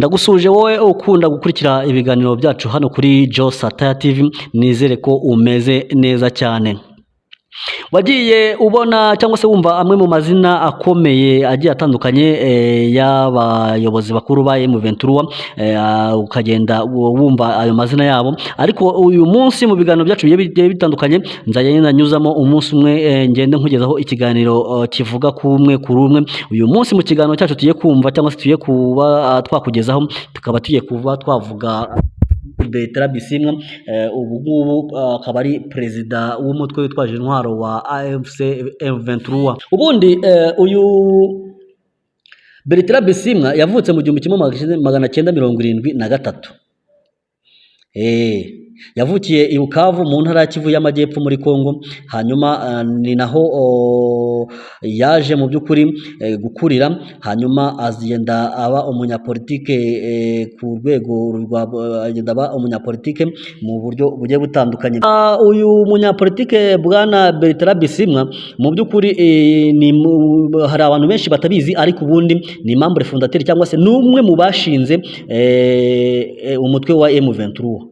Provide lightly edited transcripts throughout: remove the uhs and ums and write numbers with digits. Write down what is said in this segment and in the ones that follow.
Ndagusuje wowe ukunda gukurikira ibiganiro byacu hano kuri Joe Sataya TV, nizere ko umeze neza cyane. Wagiye ubona cyangwa se wumva amwe mu mazina akomeye agiye atandukanye y'abayobozi bakuru ba M23, ukagenda wumva ayo mazina yabo. Ariko uyu munsi mu biganiro byacu bigiye bitandukanye nzajya nyuzamo umunsi umwe, ngende nkugezaho ikiganiro kivuga ku umwe kuri umwe. Uyu munsi mu kiganiro cyacu tugiye kumva cyangwa se tugiye kuba twakugezaho, tukaba tugiye kuba twavuga Bertrand Bisimwa. Ubu ngubu akaba ari perezida w'umutwe witwaje intwaro wa AFC M23. Ubundi uyu Bertrand Bisimwa yavutse mu 1973. Yavukiye i Bukavu mu ntara ya Kivu y'Amajyepfo muri Kongo. Hanyuma ni naho yaje mu by'ukuri gukurira, hanyuma agenda aba umunyapolitike ku rwego rwa, agenda aba umunyapolitike mu buryo bugiye butandukanye. Uyu munyapolitike bwana Bertrand Bisimwa mu by'ukuri ni hari abantu benshi batabizi, ariko ubundi ni membre fondateur cyangwa se ni umwe mu bashinze umutwe wa M23.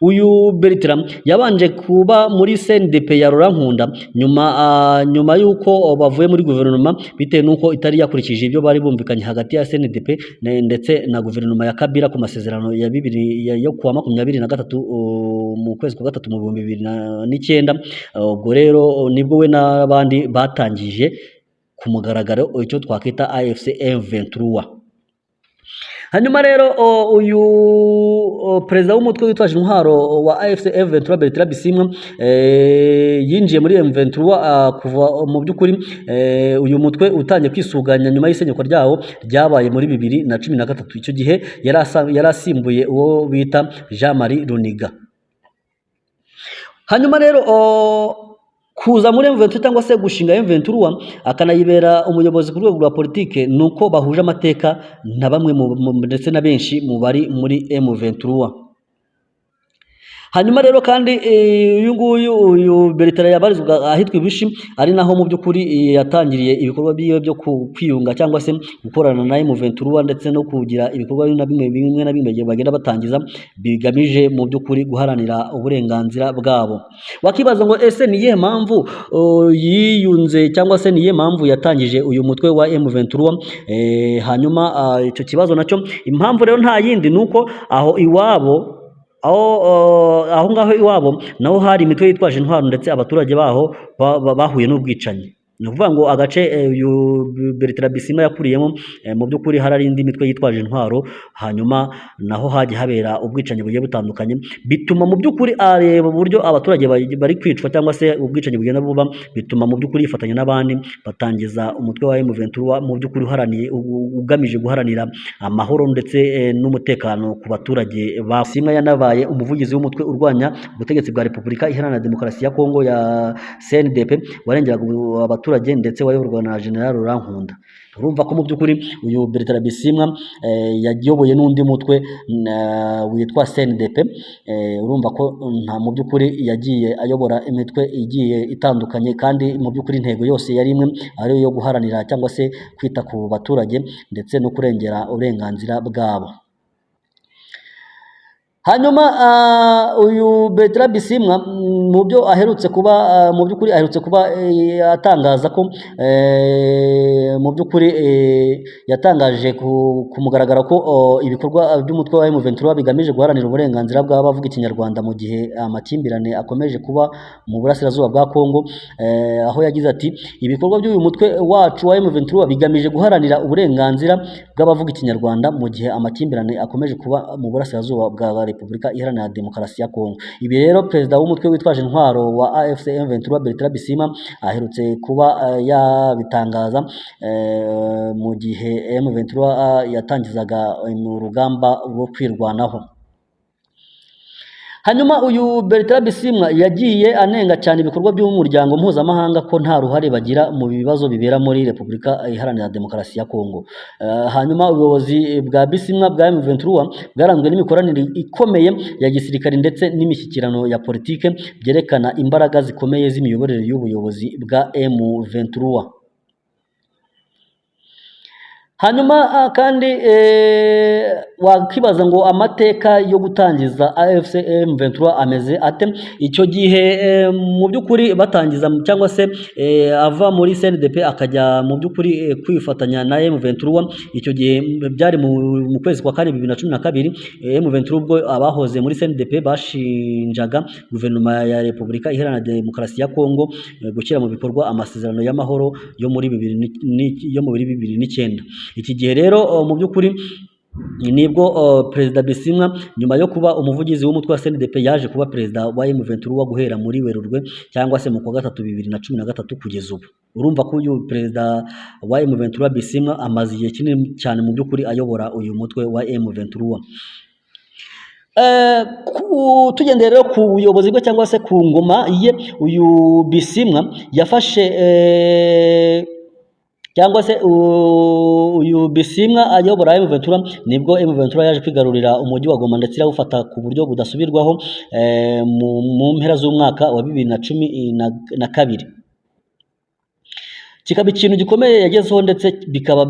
Uyu Bertrand yabanje kuba muri CNDP ya Laurent Nkunda, nyuma y'uko bavuye muri guverinoma bitewe n'uko itari yakurikije ibyo bari bumvikanye hagati ya CNDP ndetse na guverinoma ya Kabila ku masezerano ya bibiri yo kuwa 23 mu kwezi kwa gatatu mu 2009. Ubwo rero nibwo we n'abandi batangije ku mugaragaro icyo twakwita AFC M23. Hanyuma rero uyu perezida w'umutwe witwaje intwaro wa AFC M23 Bertrand Bisimwa yinjiye muri M23 kuva mu by'ukuri uyu mutwe utangiye kwisuganya nyuma y'isenyuka ryawo ryabaye muri 2013. Icyo gihe yari asimbuye uwo bita Jean Marie Runiga. Hanyuma rero kuza muri M23 cyangwa se gushinga M23 akanayibera umuyobozi ku rwego rwa politike, ni uko bahuje amateka na bamwe ndetse na benshi mu bari muri M23. Hanyuma rero kandi uyu nguyu, uyu Bertrand, yabarizwaga ahitwa Ibishi, ari naho mu by'ukuri yatangiriye ibikorwa byiwe byo kwiyunga cyangwa se gukorana na M23 ndetse no kugira ibikorwa bimwe na bimwe bimwe na bimwe bagenda batangiza bigamije mu by'ukuri guharanira uburenganzira bwabo. Wakibaza ngo ese ni iyihe mpamvu yiyunze cyangwa se ni iyihe mpamvu yatangije uyu mutwe wa M23? Hanyuma icyo kibazo nacyo, impamvu rero nta yindi, ni uko aho iwabo, aho ngaho iwabo naho hari imitwe yitwaje intwaro ndetse abaturage baho bahuye n'ubwicanyi. Ni ukuvuga ngo agace uyu Bertrand Bisimwa yakuriyemo, mu by'ukuri hari indi mitwe yitwaje intwaro, hanyuma naho hagiye habera ubwicanyi bugiye butandukanye, bituma mu by'ukuri areba uburyo abaturage bari kwicwa cyangwa se ubwicanyi bugenda buba, bituma mu by'ukuri yifatanya n'abandi batangiza umutwe wa M23, mu by'ukuri uharaniye ugamije guharanira amahoro ndetse n'umutekano ku baturage. Ba Bisimwa yanabaye umuvugizi w'umutwe urwanya ubutegetsi bwa Repubulika Iharanira Demokarasi ya Kongo ya CNDP, warengeraga abaturage ndetse wayoborwa na General Laurent Nkunda. Urumva ko mu by'ukuri uyu Bertrand Bisimwa yayoboye n'undi mutwe witwa CNDP. Urumva ko nta mu by'ukuri yagiye ayobora imitwe igiye itandukanye, kandi mu by'ukuri intego yose yari imwe, ari iyo guharanira cyangwa se kwita ku baturage ndetse no kurengera uburenganzira bwabo. Hanyuma uyu Bertrand Bisimwa mu byo aherutse kuba mu by'ukuri aherutse kuba atangaza ko mu by'ukuri yatangaje ku mugaragaro ko ibikorwa by'umutwe wa M23 bigamije guharanira uburenganzira bw'abavuga Ikinyarwanda mu gihe amakimbirane akomeje kuba mu burasirazuba bwa Kongo, aho yagize ati: "Ibikorwa by'uyu mutwe wacu wa M23 bigamije guharanira uburenganzira bw'abavuga Ikinyarwanda mu gihe amakimbirane akomeje kuba mu burasirazuba bwa Repubulika Iharanira Demokarasi ya Kongo." Ibi rero perezida w'umutwe witwaje intwaro wa AFC M23 Bertrand Bisimwa aherutse kuba yabitangaza mu gihe M23 yatangizaga mu rugamba rwo kwirwanaho. Hanyuma uyu Bertrand Bisimwa yagiye anenga cyane ibikorwa by'umuryango mpuzamahanga ko nta ruhare bagira mu bibazo bibera muri Repubulika Iharanira Demokarasi ya Kongo. Hanyuma ubuyobozi bwa Bisimwa bwa M23 bwaranzwe n'imikoranire ikomeye ya gisirikare ndetse n'imishyikirano ya politike, byerekana imbaraga zikomeye z'imiyoborere y'ubuyobozi bwa M23. Hanyuma kandi Wakibaza ngo amateka yo gutangiza AFC M23 ameze ate? Icyo gihe mu by'ukuri batangiza cyangwa se ava muri CNDP akajya mu by'ukuri kwifatanya na M23, icyo gihe byari mu kwezi kwa kane 2012. M23 ubwo abahoze muri CNDP bashinjaga guverinoma ya Repubulika Iharanira Demokarasi ya Kongo gushyira mu bikorwa amasezerano y'amahoro yo muri 2009. Iki gihe rero mu by'ukuri nibwo Perezida Bisimwa, nyuma yo kuba umuvugizi w'umutwe wa CNDP, yaje kuba perezida wa M23 guhera muri Werurwe cyangwa se mu kwa gatatu 2013 kugeza ubu. Urumva ko uyu perezida wa M23 Bisimwa amaze igihe kinini cyane mu by'ukuri ayobora uyu mutwe wa M23. Tugendeye rero ku buyobozi bwe cyangwa se ku ngoma ye, uyu Bisimwa yafashe cyangwa se uyu Bisimwa ayobora M23, nibwo M23 yaje kwigarurira umujyi wa Goma ndetse irawufata ku buryo budasubirwaho mu mpera z'umwaka wa 2012, kikaba ikintu gikomeye yagezeho, ndetse bikaba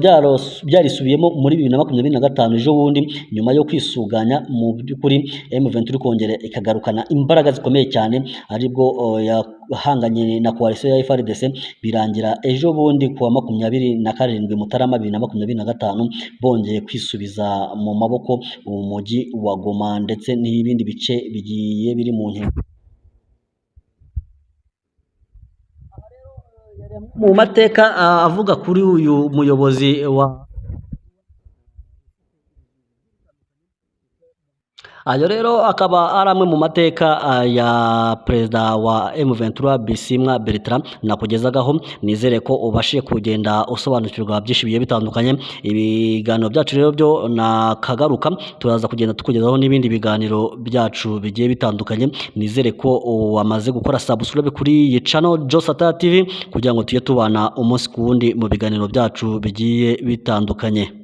byarisubiyemo muri 2025 ejo bundi, nyuma yo kwisuganya mu by'ukuri M23 ikongera ikagarukana imbaraga zikomeye cyane, aribwo yahanganye na coalition ya FARDC, birangira ejo bundi kuwa 27 Mutarama 2025 bongeye kwisubiza mu maboko umujyi wa Goma ndetse n'ibindi bice bigiye biri mu nkengero. Mu mateka avuga kuri uyu muyobozi wa ayo rero akaba ari amwe mu mateka ya perezida wa M23 Bisimwa Bertrand nakugezagaho. Nizere ko ubashije kugenda usobanukirwa byinshi bigiye bitandukanye. Ibiganiro byacu rero byo nakagaruka, turaza kugenda tukugezaho n'ibindi biganiro byacu bigiye bitandukanye. Nizere ko wamaze gukora subscribe kuri iyi channel Josata TV kugira ngo tujye tubana umunsi ku wundi mu biganiro byacu bigiye bitandukanye.